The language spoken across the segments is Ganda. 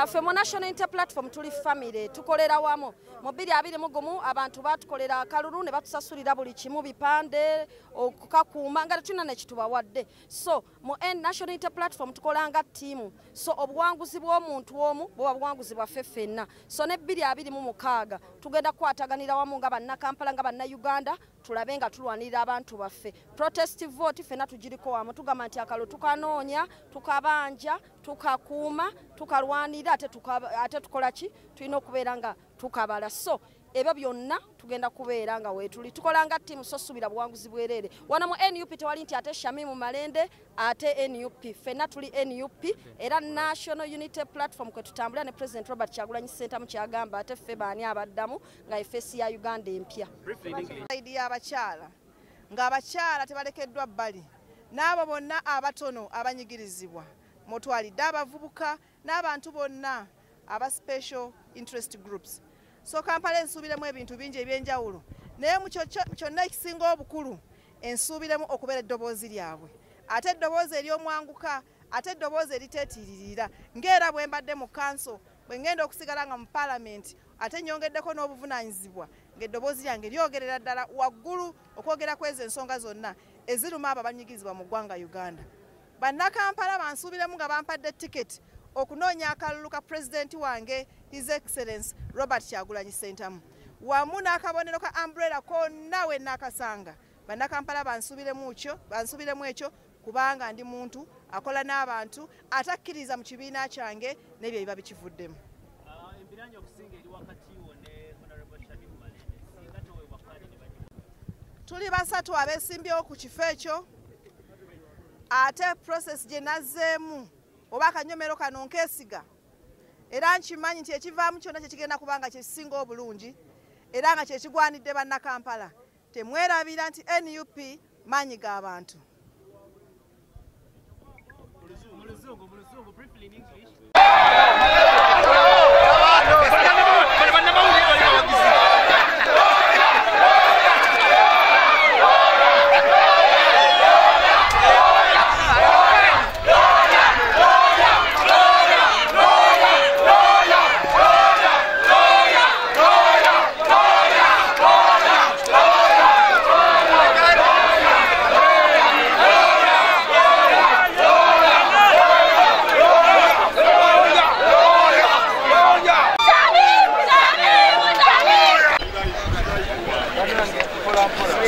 Ffe mu National Unity Platform tuli family, tukolera wamu. Mu 2021 abantu batukolera akalulu ne batusasulira buli kimu, bipande, okukakuuma nga tetulina ne kitubawadde. So mu National Unity Platform tukolanga ttiimu. So obuwanguzi bw'omuntu omu buba buwanguzi bwaffe ffenna. So ne 2026 tugenda kukwataganira wamu nga Bannakampala, nga Bannayuganda, tulabe nga tulwanirira abantu baffe. Protest vote ffenna tugiriko wamu, tugamba nti akalulu tukanoonya, tukabanja, tukakuuma, tukalwanira, ate tukola ki? Tulina okubeera nga tukabala. So ebyo byonna tugenda kubeera nga weetuli tukola nga ttiimu, so suubira buwanguzi bwereere. Wano mu NUP tewali nti ate Shamimu Malende ate NUP, ffenna tuli NUP era National Unity Platform kwe tutambulira ne President Robert Kyagulanyi Ssentamu kyagamba, ate ffe baani abaddamu nga e face ya Uganda empya. Side y'abakyala, ng'abakyala tebalekeddwa bbali, n'abo bonna abatono abanyigirizibwa, mutwalidde abavubuka n'abantu bonna aba special interest groups. So Kampala ensuubiremu ebintu bingi ebyenjawulo, naye mu kyonna ekisinga obukulu ensuubiremu okubeera eddoboozi lyabwe, ate eddoboozi ery'omwanguka, ate eddoboozi eriteetiiririra, ng'era bwe mbadde mu kanso, bwe ngenda okusigala nga mu paalamenti, ate nyongeddeko n'obuvunaanyizibwa ng'eddoboozi lyange lyogerera ddala waggulu okwogera ku ezo ensonga zonna eziruma abo abanyigirizibwa mu ggwanga Uganda. Bannakampala bansuubiremu nga bampadde tiketi okunoonya akalulu ka pulezidenti wange, His Excellence Robert Kyagulanyi Ssentamu, wamu n'akabonero ka umbrella konna we naakasanga. Bannakampala bansuubiremu kyo, bansuubiremu ekyo, kubanga ndi muntu akola n'abantu, atakkiriza mu kibiina kyange n'ebyo ebiba bikivuddemu. Embiranye okusinga eri wakati wo ne Honorable Shamim Malende, singa toweebwa kaadi ne bagiwa. Tuli basatu abeesimbyewo ku kifo ekyo, ate process gye nazzeemu oba akanyomero kano nkeesiga, era nkimanyi nti ekivaamu kyonna kyekigenda kuba nga kyekisinga obulungi era nga kyekigwanidde Bannakampala. Temwerabira nti NUP maanyi g'abantu. Mu Luzungu, mu Luzungu, briefly in English. Bannamawulire bali bawagizi.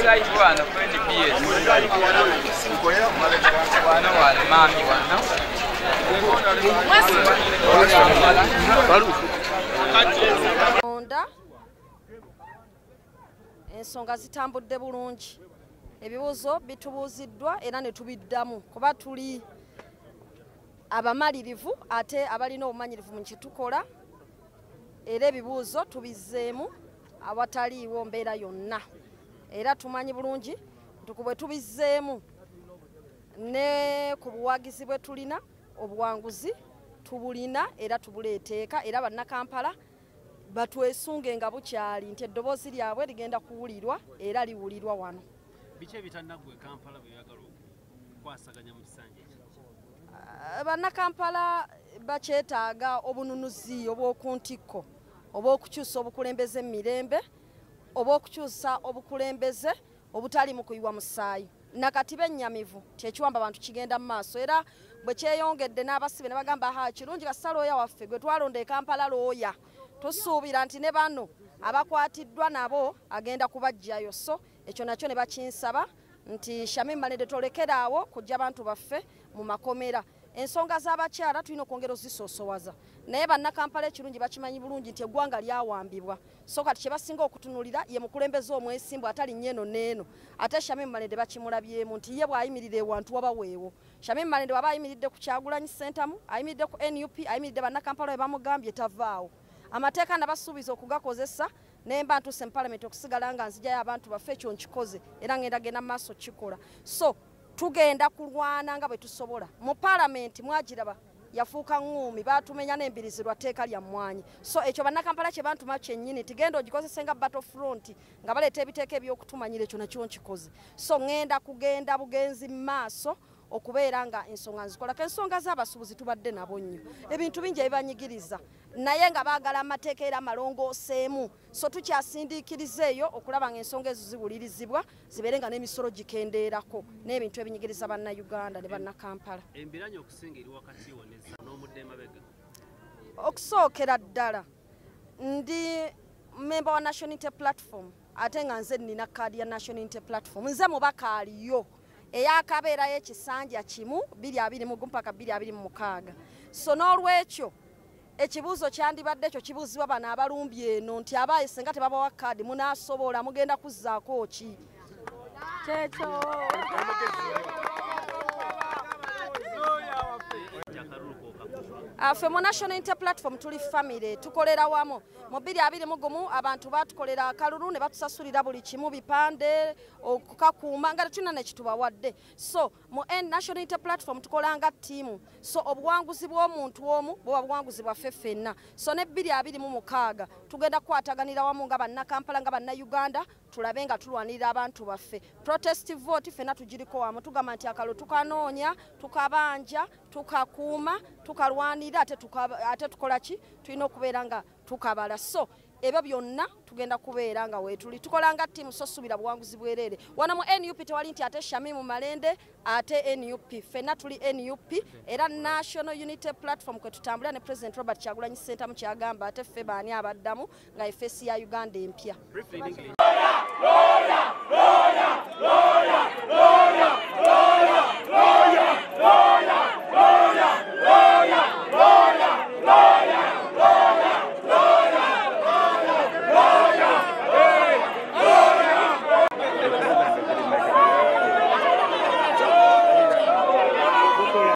Live wano ku NBS wano wano mami wano. Onda ensonga zitambudde bulungi, ebibuuzo bitubuuziddwa era ne tubiddamu kuba tuli abamalirivu ate abalina obumanyirivu mu kyetukola, era ebibuuzo tubizzeemu awataliiwo mbeera yonna, era tumanyi bulungi nti ku bwe tubizzeemu ne ku buwagizi bwe tulina, obuwanguzi tubulina era tubuleeteeka, era Bannakampala batwesunge nga bukyali nti eddoboozi lyabwe ligenda kuwulirwa era liwulirwa wano. Biki ebitannaggwa e Kampala bwe oyagala okukwasaganya mu kisanja ekyo? Bannakampala bakyetaaga obununuzi obw'oku ntikko, obw'okukyusa obukulembeze mu mirembe, obw'okukyusa obukulembeze obutali mu kuyiwa musaayi. Nakati bennyamivu nti ekiwamba abantu kigenda mu maaso, era bwe kyeyongedde n'abasibe ne bagamba, ha, kirungi kasita looya waffe gwe twalonda e Kampala looya, tusuubira nti ne bano abakwatiddwa nabo agenda kubaggyayo. So ekyo nakyo ne bakinsaba nti Shamim Malende tolekeraawo kujja abantu baffe mu makomera. Ensonga z'abakyala tulina okwongera ozisoosowaza, naye Bannakampala ekirungi bakimanyi bulungi nti eggwanga lyawambibwa, so kati kye basinga okutunulira ye mukulembeze omwesimbu atali nnyo eno n'eno. Ate Shamim Malende bakimulabyemu nti ye bw'ayimirira ewantu wabaweewo. Shamim Malende waba ayimiridde ku Kyagulanyi Ssentamu, ayimiridde ku NUP, ayimiridde Bannakampala we bamugambye tavaawo. Amateeka nabasuubiza okugakozesa nemba ntuuse mu palamenti okusigala nga nzijayo abantu baffe, ekyo nkikoze era ngenda genda mu maaso kikola. So tugenda kulwana nga bwe tusobola. Mu paalamenti mwagiraba yafuuka ŋŋuumi, baatumenya n'embirizi lwa tteeka lya mmwanyi. So ekyo Bannakampala kye bantuma kyennyini, tigenda ogikozese nga battle front nga baleeta ebiteeka ebyokutumanyira, ekyo nakyo nkikoze. So ŋŋenda kugenda bugenzi mu maaso. okubeera nga ensonga nzikolako. Ensonga z'abasuubuzi tubadde nabo nnyo, ebintu bingi ebibanyigiriza, naye nga baagala amateeka era amalongooseemu. So tukyasindiikiriza eyo okulaba nga ensonga ezo ziwulirizibwa, zibeere nga n'emisolo gikendeerako n'ebintu ebinyigiriza Bannayuganda ne Bannakampala. Embiranye okusinga eri wakati wo n'omudde emabega. Okusookera ddala ndi member wa National Unity Platform, ate nga nze nnina kaadi ya National Unity Platform. Nze mubaka aliyo eyakabeerayo ekisanja kimu 2021 mpaka 2026. So n'olwekyo ekibuuzo kyandibadde ekyo kibuuzibwa bano abalumbi eno nti abaaye senga tebabawa kaadi munaasobola mugenda kuzzaako ki? Kyekyo. Ffe mu National Unity Platform tuli family, tukolera wamu. Mu 2021 abantu batukolera akalulu ne batusasulira buli kimu, bipande, okukakuuma nga tetulina ne kitubawadde. So mu National Unity Platform tukola nga ttiimu. So obuwanguzi bw'omuntu omu buba buwanguzi bwaffe ffenna. So ne 2026 tugenda kukwataganira wamu nga Bannakampala nga Bannayuganda, tulabe nga tulwanirira abantu baffe. Protest vote ffenna tugiriko wamu, tugamba nti akalulu tukanoonya, tukabanja, tukakuuma, tukalwanira, ate tukola ki? Tulina okubeera nga tukabala. So ebyo byonna tugenda kubeera nga weetuli tukola nga ttiimu, so suubira buwanguzi bwereere. Wano mu NUP tewali nti ate Shamimu Malende ate NUP, ffenna tuli NUP era National Unity Platform kwe tutambulira ne President Robert Kyagulanyi Ssentamu kyagamba ate ffe baani abaddamu nga efeesi ya Uganda empya. Briefly in English. Lawyer! Lawyer! Lawyer!